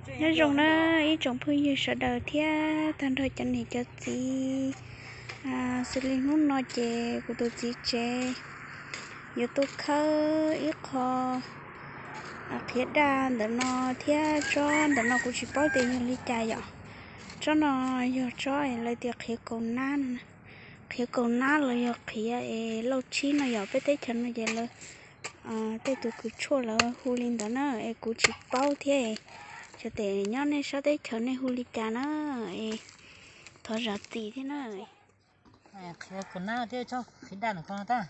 Nyob zoo na ib tsoom phooj ywg sawv daws thiab tag nrho cov niam cov txiv. Xws li hnub no ces kuv tus txiv tsev yuav tuaj khawb ib qho qhiav daj ntawm no thiab tsob ntawm no kuv tsis paub tias yog li cas yom. Tsob no yog tsob lawv tias qhiav kaus nab no. Qhiav kaus nab los yog qhiav es lauj tshib no yom, peb teb chaws no ces lawv tej tus kws tshuaj lawv hu li ntawd na es kuv tsis paub thiab. Xyov tes nyob nej sab teb chaws nej hu li cas na es thov zam txim thiab na. Qhiav kaus nab thiab tsob qhiav daj ntawm ko tag,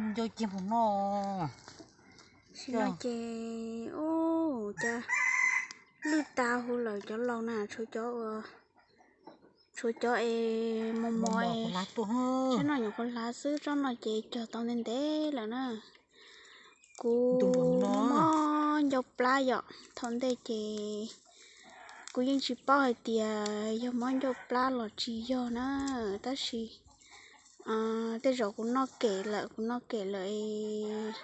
ncau cig npaum no. Sim no ces ub, cas lwj tas huv lawm cov laus na, tshuav cov ua, tshuav cov es mos mos, tsob no nyuam qhuav hlav xwb, tsob no ces cog tau ntev ntev lawm na. Kuv mob ncau plab yom, thaum ntej ces kuv yeej tsis paub hais tias yog mob ncau plab los tsis yog na, tab sis tej zaum kuv noj kem lawm, kuv noj kem lawm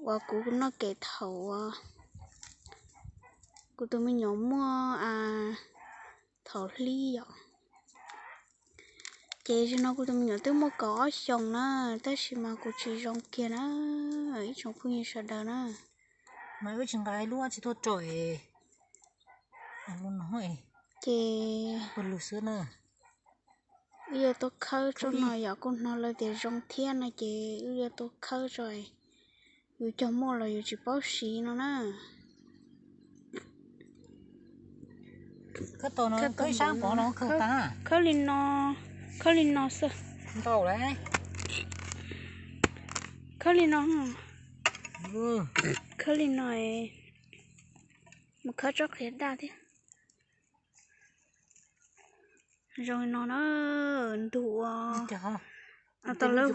uas kuv noj kem thaum uas kuv tus me nyuam muaj thaum hlib yom. Ces zaum no kuv tus me nyuam twb muaj kaum ob xyoos na, tab sis mas kuv tsis zoo kiag na, ib tsoom phooj ywg sawv daws na. Mas wb tsis nqa ib lub tsis tuaj tso es, ces pawg lug xwb na. Wb yuav tuaj khawb tsob no yom, kuj hnov lawv tias zoo thiab no ces wb yuav tuaj khawb tso, yus cog muaj los yus tsis paub siv no na. Khawb li no, khawb li no xwb. Khawb li no, khawb li no, mus khawb tsob qhiav daj thiab. Zoo li no na, ntu ua, tau lawv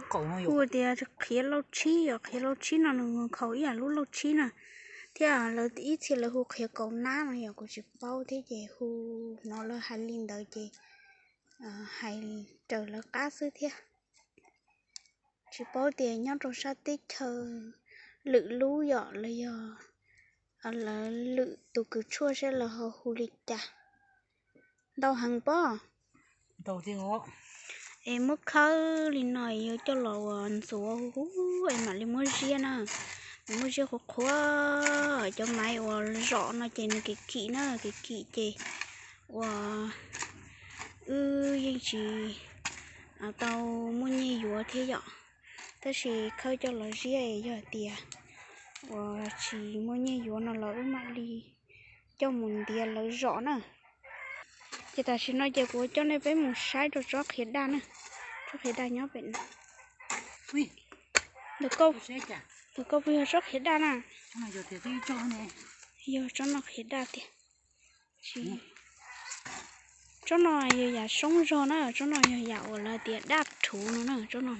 hu tias qhiav lauj tshib, yog qhiav lauj tshib no nws khaus ib yam lub lauj tshib na, thiab lawv ib txhia lawv hu qhiav kaus nab no yom, kuv tsis paub thiab ces hu, hnov lawv hais li ntawd ces hais raws lawv qab xwb thiab. Tsis paub tias nyob rau sab teb chaws lwm lub yom los yog lawv lwm tus kws tshuaj seb lawv ho hu li cas. Ntau heev pob. Es muab khawb li no yuav coj los ua ntxuav huv es mam li muab ziab na. Muab ziab qhuav qhuav, cov maiv uas zom no ces nws kim kim na, kim kim ces uas wb yeej tsis tau muaj nyiaj yuav thiab yom. Tab sis khawb coj los ziab es yog tias uas tsis muaj nyiaj yuav no los wb mam li coj mus ntiav lawv zom na. Ces tam sim no ces kuv coj nej peb mus saib rau tsob qhiav daj na. Tsob qhiav daj nyob pem no. Ntawm koj puas yog tsob qhiav daj na? Yog tsob no qhiav daj tiag. Tsob no yog yam soob zog na, tsob no yog yam uas lawv tias daj rhuv no na, tsob no.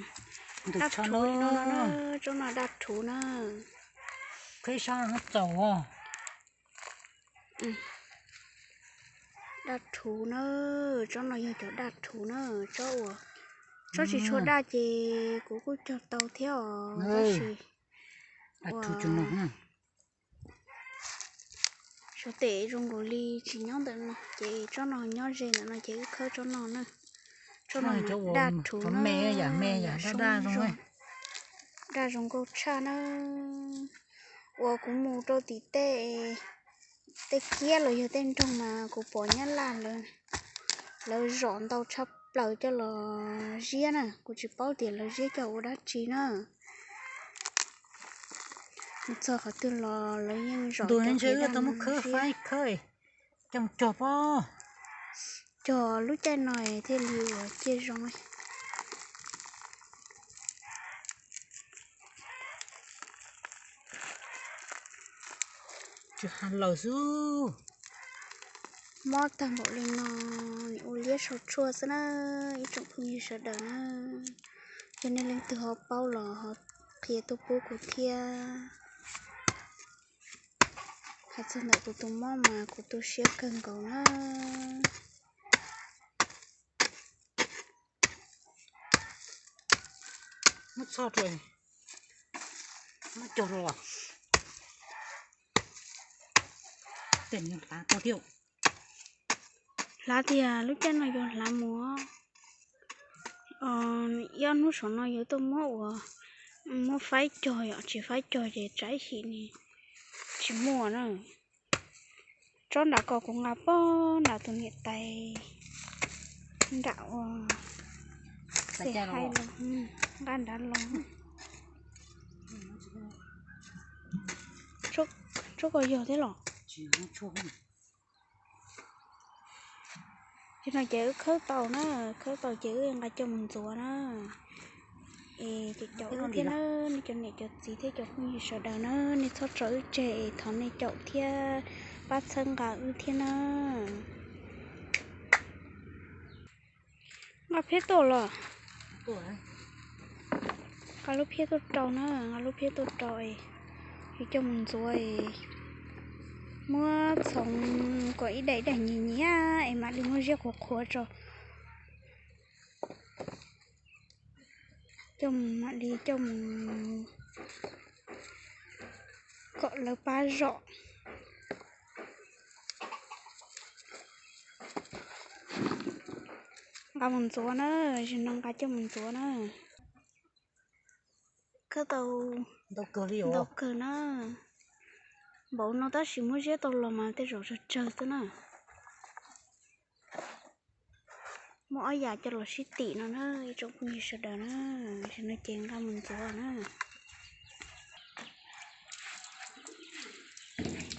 Daj rhuv no, tsob no daj rhuv na. Daj rhuv na, tsob no yog cov daj rhuv na, tsob uas, tsob tsis tshua daj ces kuv kuj cog tau thiab os, tab sis uas xyov tes zoo nkaus li tsis nyob ntawm no ces tsob no nyob ze ntawm no ces wb khawb tsob no na. Tsob no daj rhuv na, daj zoo nkauj tshaj na. Uas kuv mus rau tim tej, tej kiab los yog tej nroog mas kuv pom nyab laj lawv zom ntau tshaj plaws coj los ziab na, kuv tsis paub tias lawv ziab coj ua dab tsi na. Mus txog qhov twg los lawv yeej zom. Ntu ntshe wb tau muab khawb faib khawb, coj mus cog pob. Cog lub caij no thiaj li uas ciaj zoo. Tsis has lawm xwb. Mob tag npaum li no, nim ua liab sau tshuaj xwb na, ib tsoom phooj ywg sawv daws na. Yog nej leej twg ho paub los ho qhia tuaj pub kuv thiab. Hais txog ntawm kuv tus mob mas kuv tu siab kawg nkaus na. Muab txhoj rau, muab cog rau. Hlav tiag, lub caij no yuav hlav mus. Ib ob hnub saum no yuav tuaj muab ua, muab faib cog yom, tsis faib cog ces tsam ib chim ne tsis muaj na. Tsob nram ko kuv nqa pog nram tus niam tais nram ua, nqa nrad los. Tsob ko yog thiab los? Ces no ces wb khawb tau na, khawb tau ces wb nqa coj mus ntxuav na. Es ces caum wb thiab na, nej cov niam cov txiv thiab cov phooj ywg sawv daws na, nej txhob tso wb tseg es thov nej caum thiab pab txhawb nqa wb thiab na. Nqa phiab tuaj los? Nqa lub phiab tuaj rau na, nqa lub phiab tuaj rau es yuav coj mus ntxuav es muab txhoov kom ib daim ib daim nyias nyias es mam li muab ziab qhuav qhuav tso. Coj mus mam li coj mus kom lawv pab zom. Nqa mus ntxuav na, zaum no nqa coj mus ntxuav na. Khawb tau ntau kawg na. Npaum no tab sis muab ziab tau los mas tej zaum tsawg tsawg xwb na. Muab ob yam coj los sib tim no na ib tsoom phooj ywg sawv daws na. Zaum no ces nqa mus ntxuav na.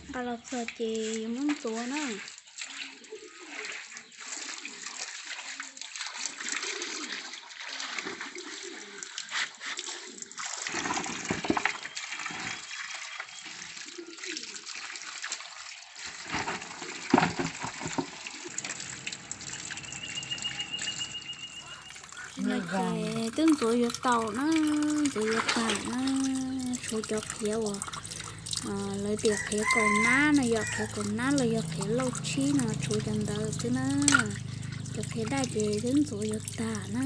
Nqa los txog ces yuav muab ntxuav na. No ces twb ntxuav yuav tau na, ntxuav yuav tag na, tshuav cov qhiav uas lawv tias qhiav kaus nab no, yog qhiav kaus nab los yog qhiav lauj tshib no, tshuav cov ntawd xwb na. Cov qhiav daj ces twb ntxuav yuav tag na.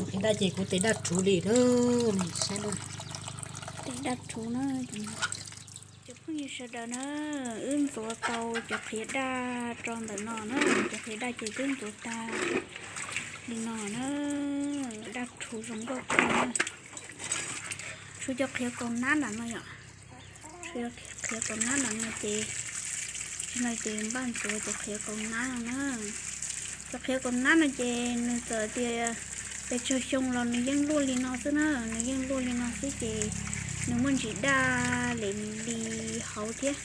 Qhiav daj ces kuv tes daj rhuv li na, saib na. Tes daj rhuv na. Cov phooj ywg sawv daws na, wb ntxuav tau cov qhiav daj rau ntawm no na, cov qhiav daj ces twb ntxuav tag li no na, daj rhuv zoo nkauj kawg na. Tshuav cov qhiav kaus nab nram no yom, tshuav cov qhiav kaus nab nram no ces, no ces npaj ntxuav cov qhiav kaus nab no na. Cov qhiav kaus nab no ces nws txawm tias pes tsawg xyoo los nws yeej luaj li no xwb na, nws yeej luaj li no xwb ces nws muaj ntsis daj li hauv thiab.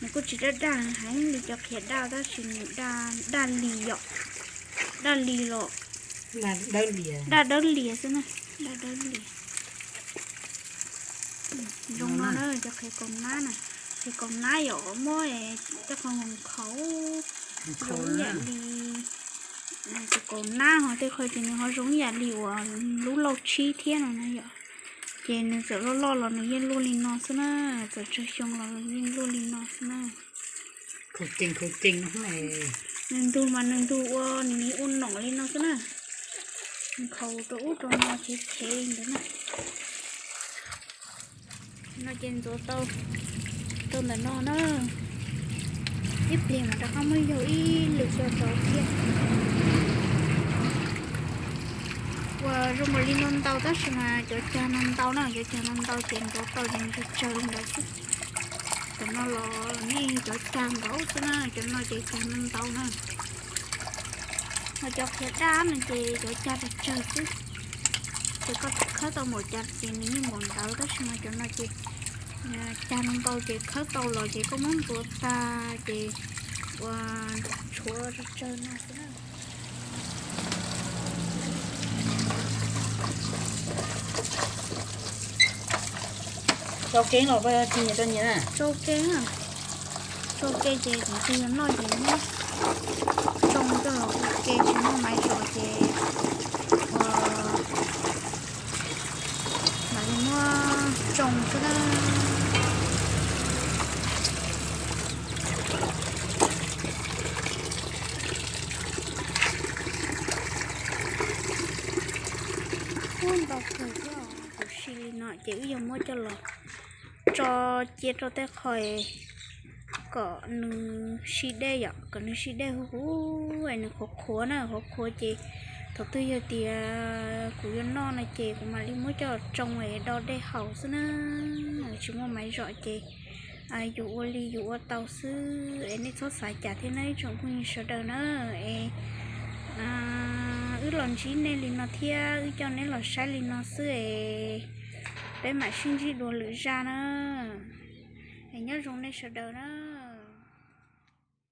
Nws kuj tsis daj daj heev li cov qhiav daj tab sis nws daj li yom, daj li los daj dawb lias xwb na, daj dawb lias. Zoo no na cov qhiav kaus nab na, qhiav kaus nab yom muab tej qho nkhaus zoo ib yam li, tus kaus nab ho tej qho ces nws ho zoo ib yam li uas lub lauj tshib thiab no na yom. Ces nws txawm loj loj los nws yeej luaj li no xwb na, txawm tsawg xyoo los nws yeej luaj li no xwb na. Nws ntug mas nws ntug ua nws ua nom li no xwb na, nkhaus rau ub rau no chev chev li ntawd na. No ces ntxuav tau rau ntawm no na, ib pliag mas rov qab muab yaug ib lwm coj rau thiab. Uas zoo nkaus li no ntau tab sis mas cov cag no ntau na, cov cag no ntau ces ntxuav tau ces nws tsawg tsawg li ntawd xwb. Cov no los yeej cov cag nkaus xwb na, cov no ces cag no ntau na. Ho cov qhiav daj no ces cov cag tsawg tsawg xwb. Ces koj khawb tau npaum cas ces nws yeej npaum ntawd tab sis mas cov no ces cag no ntau ces khawb tau los ces koj muab ntxuav tag ces ua tshuav tsawg tsawg no xwb na. Tsau kev los tsis nyias rau nyias na? Tsau kev, tsau kev ces tseem tsis yog noj ces muab tsoo coj los ua ke, tsis muaj maiv zos ces ua mam li muab tsoo xwb na. Ub, ntau kawg thiab, kuv sim li no ces wb yog muab coj los tso cia rau tej qho kom nws sib dej yom, kom nws sib dej huv huv es nws qhuav qhuav na, qhuav qhuav ces thaum twg yog tias kuv yuav noj no ces kuv mam li muab coj tsoo es do dej haus xwb na. Tsis muaj maiv zom ces yus ua li yus ua tau xwb es nej txhob xav cas thiab na ib tsoom phooj ywg sawv daws na. Es wb los ntsib nej li no thiab wb coj neb los saib li no xwb es peb mam sib ntsib dua lwm zaj na. Es nyob zoo nej sawv daws na.